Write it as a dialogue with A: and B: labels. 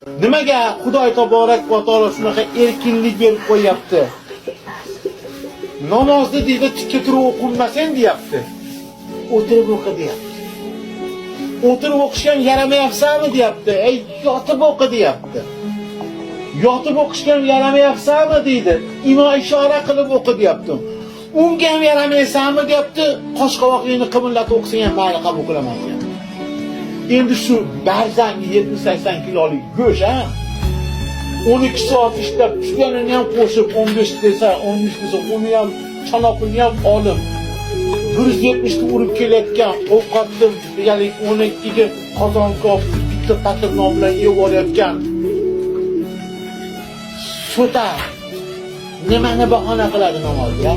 A: Nimaga Xudoy taborak va taolo shunaqa erkinlik berib qo'yapti? Namozni deydi, tikka turib o'qilmasin deyapti. O'tirib o'qi deyapti. O'tirib o'qishga ham yaramayapsanmi deyapti. Ey, yotib o'qi deyapti. Yotib o'qishga ham yaramayapsanmi deydi. Imo ishora qilib o'qi deyapti. Unga ham yaramaysanmi deyapti. Qosh qovog'ingni qimirlatib o'qisang ham mayli, qabul qilaman deyapti. Endi shu barzangi 70-80 kilolik go'sht, ha? 12 soat ishlab tushganini ham qo'shib 15 desa, 13 desa, uni ham chanoqini ham olib 170 ta urib kelayotgan ovqatni, ya'ni 12 ga qozon olib bitta patir non bilan yeb olayotgan so'ta nimani bahona qiladi namozga?